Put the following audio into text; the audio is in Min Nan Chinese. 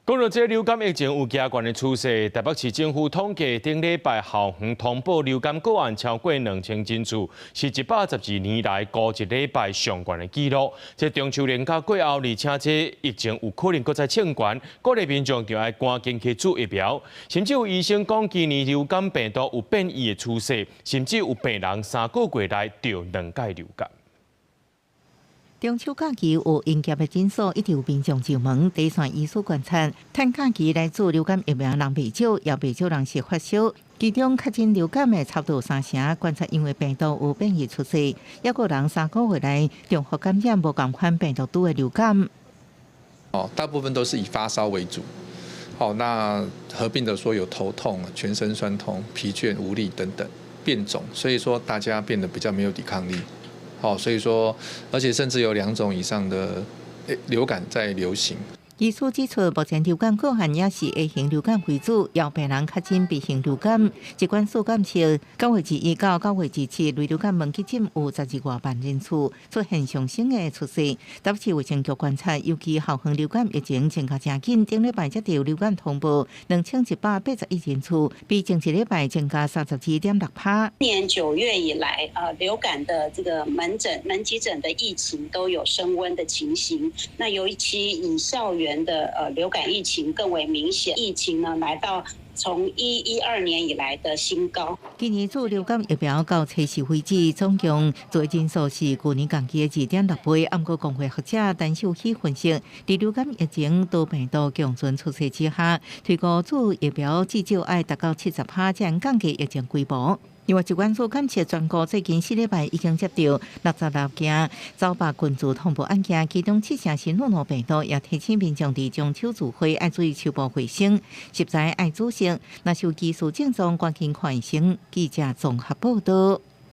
講到這流感疫情有加懸的趨勢，台北市政府統計頂禮拜校園通報流感個案超過2000人次，是112年來孤一禮拜上懸的紀錄。這中秋連假過後，而且這疫情有可能閣再衝懸，鼓勵民眾就愛趕緊去注疫苗。甚至有醫生講，今年流感病毒有變異的趨勢，甚至有病人3個月內著兩擺流感。中秋假期有營業的診所，一直有民眾上門，第一線醫師觀察，趁假期來注流感疫苗人袂少，也袂少人是發燒。其中確診流感的差不多三成，觀察因為病毒有變異趨勢，抑閣有人3個月內重複感染無仝款病毒株的流感。哦，大部分都是以發燒為主。好，那合併的說有頭痛、全身痠痛、疲倦無力等等變種，所以說大家變得比較沒有抵抗力。好，所以說，而且甚至有兩種以上的流感在流行。醫師指出，目前流感個案也是 A 型流感為主，有病人確診 B 型流感。疾管署監測，9月21到9月27，類流感門急診有12外萬人次，出現上升的趨勢。台北市衛生局觀察，尤其校園流感疫情增加誠緊，頂禮拜接著流感通報2181人次，比前一禮拜增加32.6趴。今年9月以來，流感的這個門診、門急診的疫情都有升溫的情形。那尤其以校園的流感疫情更為明顯，疫情呢來到從112年以來的新高。今年注流感疫苗到測試為止，總共做人數是舊年同期的2.6倍。毋過公衛學者陳秀熙分析，佇流感疫情多病毒共存趨勢之下，推估注疫苗至少愛達到70趴，才能降低疫情規模。另外，疾管署監測全國最近4禮拜已經接著66件走罷群聚通報案件，其中七成是諾如病毒，也提醒民眾佇中秋聚會愛注意手部衛生，食材愛煮熟，若是有疑似症狀，趕緊看醫生。記者綜合報道。